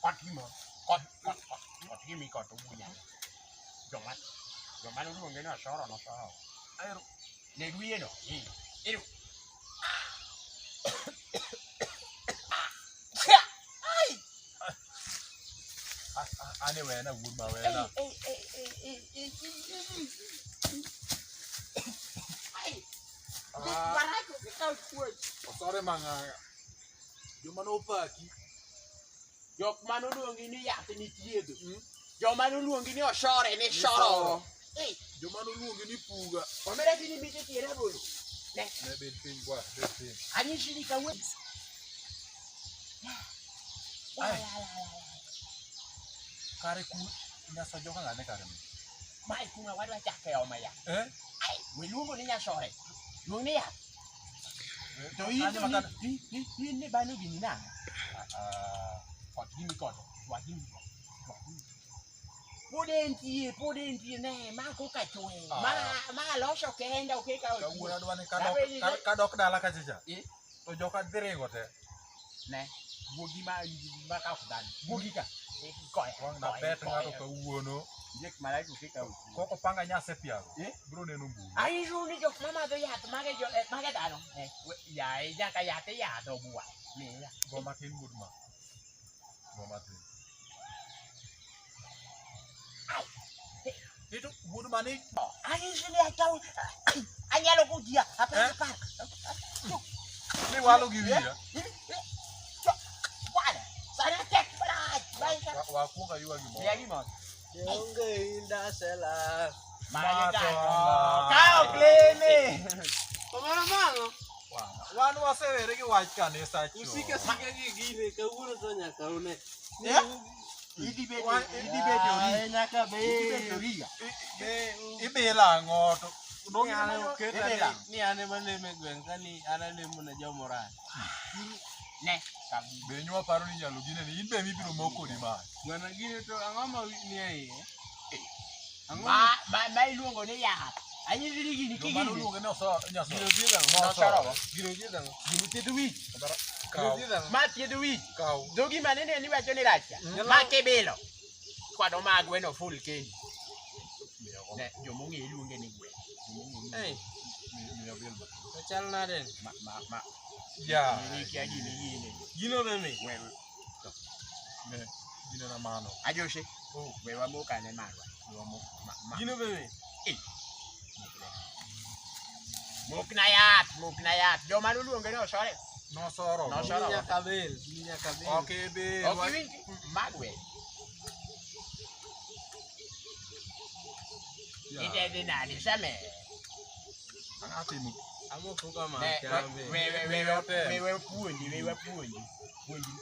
Kot gima kot kot kot kot gimi kot obunya. Joma joma noluonge ni osoro nosoro. Ahero Neg wiye no. Iru. Ane wena wuod ma wena. Osore mang'aga. Joma nopaki. Jok mane oluongi ni yath ni thiedho. Joma noluongi ni oshore ni shoro. Joma noluongi ni puga. Omera gini mite tie rabolo. Ne. Ne bed piny kwa, bed piny. Anyisi ni kawuono. Kare ku nyaso joka ng'ane kare mi. Mae kuma wadwa chake oma ya. Eh? Ai, we luongo ni nyasore. Luong ni yath. To in Kanyo to makata. ni in ni bano gini na. Ah, kot gini kot. Twak gini kot. Twak gini. Pod entie, pod entie ne, ma koka chwe. Ma ma loso kenda ok ka Kawuono adwa ni kadok kadok dala kachacha. Eh? To joka dhi ringo te. Ne, guogi ma ma ka ok dhano. Guogi ka. Koya. Wang' na bet ng'ato kawuono. Jek marach ok ka. Koko panga nyase piago. Eh? Biro neno mbui. Anyiso ni jok mamadho yath mage jo mage dhano. Eh, yaye nyaka yath iyadho bwa. Miya. Go matin wuod ma. Go matin. Ito wuod ma ni Anyiso ni akaw anyalo kujia apar Eh? apar. ni walo gi wiya. Bwana, sana tek marach. Bye. Wakuongo aywa gimoro. Miya gimoro. Onge indasela. Mage Mato kanyo. ma. Ka ok leme. Omera mang'o? Wan wasewere gi wach kanisa chon. Usika sika gi gine kawuono to nyaka une. Eh? Idhi bedo idhi bedo Ah, ori. nyaka Idhi bedo bed. origa. Ibilo ang'o to Ni an oketa Ibila. ni an ema lemo e gweng' ka ni an alemo ne jomorach. Ne. Kabu. Be nywa paro ni inyalo gine ni in be mibiro mok kodi mach. Bwana gine to ang'o ma ni e iye? Ang'o Ma ma ma iluongo ni yath. Anyisi ni gini Joma kigini. noluonge ni oso nyaso. Gino thiedho ang'o? Nosoro. Gino thiedho ang'o? Gini thiedho wich. Gino Kaw, thiedho ang'o? Ma thiedho wich. kaw. Dhogi manene ni wacho ni rach cha. Ma kibilo. Kwano ma gweno full kendi. Miyo go. Ne, jomong'e iluonge ni gweno. Jomong'e Ei, Miyo bil ma. to chal nade ni? Ma ma ma. Ya. Gini kia gini gini. Gino be mit. We Ne, gine na mano. ajoshe. Oh, We wamokane marwa. we wamok. Ma ma. Gino be mit. Mokna yath, mokna yath. Joma noluonge ni osore. Nosoro. Nosoro. Gini nyaka bel, gini nyaka bel. Ok ibil. Ok iwinj magwe. Ya. Idedhi nade same. Ang'o timo? Amoko ka Ne, mach an be. we we we Miyo tem. we we puonji, we we puonji. Puonji.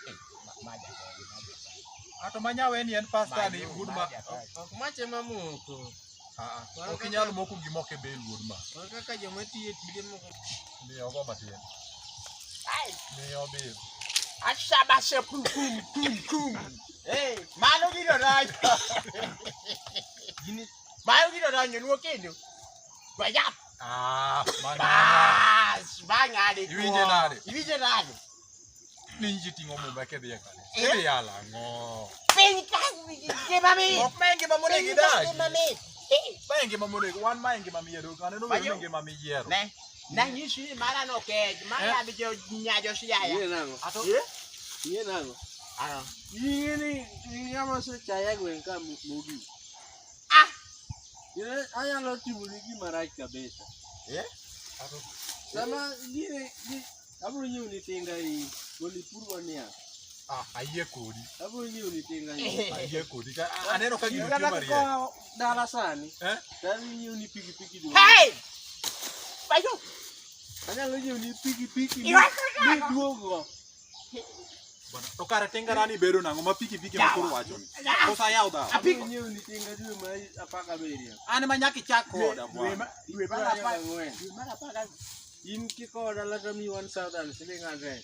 Eh, ma ma jakari, ma jakari. Ato manyawe ni en pasta ni Mayo, wuod ma ma. jakari. Ok mach ema moko. Ah, ah, ok inyal moko gima ok ibil wuod ma. Wan kaka joma tiyo tije moko. Miyo go matin. Ai, Miyo bil. ashabashe kum kum kum kum. Eh, mano gino donjo. Gini Mano gino donjo nwo kendo. Wayap. Ah, mano. Bas, bang'ade. Iwinje nade? Iwinje nade? Ni ji ting'o mumba kidhi e kanisa. Eh? Idhi yalo ang'o? Piny ka ngima mit. Ok ma e ngima monego Piny ka idagi. ngima mit. Eh, Ma e ngima monego, wan ma e ngima miyiero. Aneno Mayo. wewe ngima miyiero. Ne, nanyisi ni mara no kech, mara jo nyajo siaya. Ing'e nang'o? Ato Eh? Ing'e nang'o? Ano? Ing'e ni in ng'ama osechaya e gweng' ka mogik. Ah! Gine anyalo timoni gima rach kabisa. Eh? Ato Sama gine gi abiro nyiewoni tinga iyi mondo ipurgo niang'. ah, ayie kodi. Abiro nyiewoni tinga iyi. Ayie kodi. Ka aneno ka gino Kata tiyo mariek. koa dala sani, Eh? to adhi nyiewoni pikipiki duong'. Hey! Bayo! Anyalo nyiewoni pikipiki Iwacho nang'o? miduogo. Bwana, to kare tinga nani bedo nang'o ma pikipiki ma koro wacho ni? Ah! Koso ayaw dhawo? Apiko. Abiro nyiewoni tinga dwe mar apar gabiriyo. An ema nyaka ichak koda bwana. Dwe mar Dwe apar. ang'wen. Dwe mar apar ga- In kikowo dala to amiyi 1,700.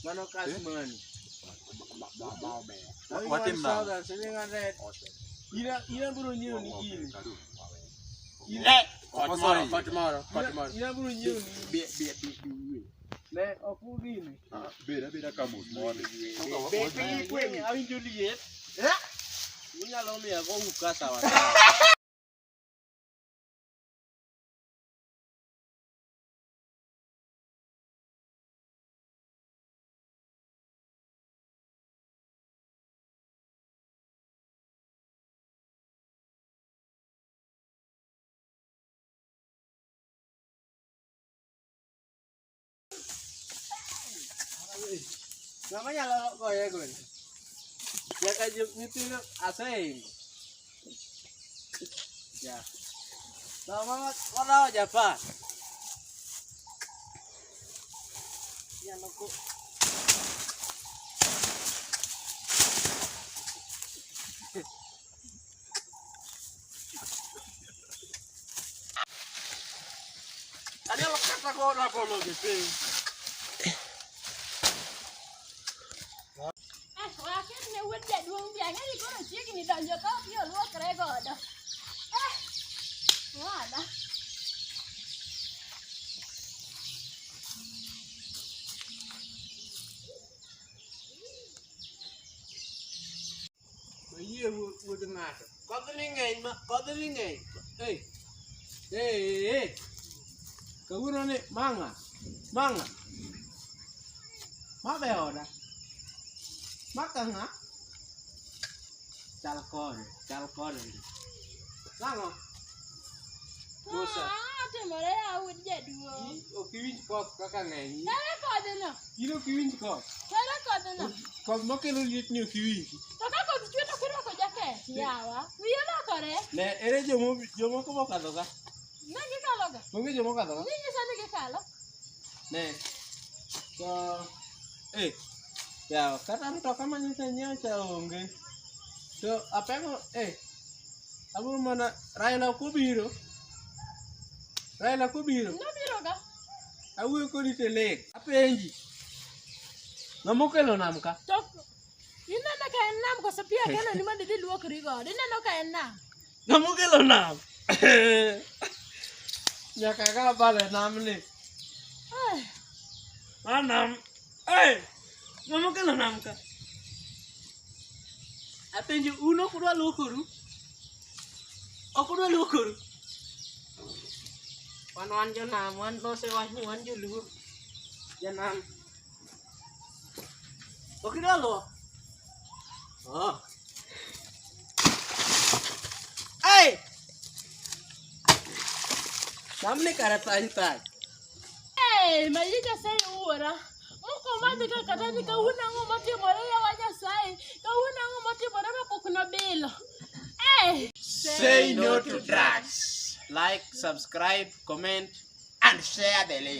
Mano cash Eh? money. Ma ma ma ober. Amiyi Watim nang'o? 1,700. In abiro nyiewoni gini. Ne! Kot Wasoyi. moro, kot moro, kot moro. In abiro nyiewoni Bi bi bi bi. Ne ok ugini. Ah, bed abeda ka mos mondi. Be piny kwe. Awinjo liet. Eh? Unyalo miya go uka sawa sawa. Ng'ama nyalo goye goni? Nyaka nyithindo asehingo. Ja. Sama walawo Japan. Nyalo ko Anyalo kata go rabolo gi piny. Eh, waket ne wuod jaduong' bi ang'e ni koro chiegni donjo ka obi oluokre godo. Eh, owada. Mayie wuod ng'ato. Kodhni ng'eny ma kodhni ng'eny. Hey. Hey, hey. Kawuono ni mang'a. Mang'a. Ma be oda. Ma ka ng'a? Chal kode, chal kode. Nang'o? Musa. Ah, timore ya wuod jaduong'. Ok iwinj koth kaka ng'eny. Ere kodhino? In ok iwinj koth. Ere kodhino? Koth makelo liet ni ok iwinji. To ka koth chwe to kirwako jaket, yawa. Wiyi olokore. Ne, ere jomoko mokadho ka? Ne gikalo ga. Onge jomokadho ka? Ninyisa ni gikalo. Ne. To yawa, kata mtoka manyocha nyiewo cha onge. To apemo abiro mana Raila ok obiro. Raila ok obiro. Nobiro ga. Awuoyo kodi to lek. Apenji. Ng'ama okelo nam ka? To ineno ka en nam koso pi akelo ni mondo idhi luokri godo. Ineno ka en nam. Ng'ama okelo nam? Nyaka ka bale namni. Eh, Ma nam. Ng'ama okelo nam ka? Apenjo un ok udwa luokoru? Ok udwa luokoru? Wan jonam, wan nosewach ni wan joluo. Janam. Ok idwa luok? Oh. Hey! Namni kare thany thany. Eh, mayi Nyasaye wuora. Moko madhi ka kata ni kawuono ang'o motimore yawa Nyasaye. Kawuono ang'o motimore mapok nobilo. Eh. Say no to drugs. Like, subscribe, comment. And share the link.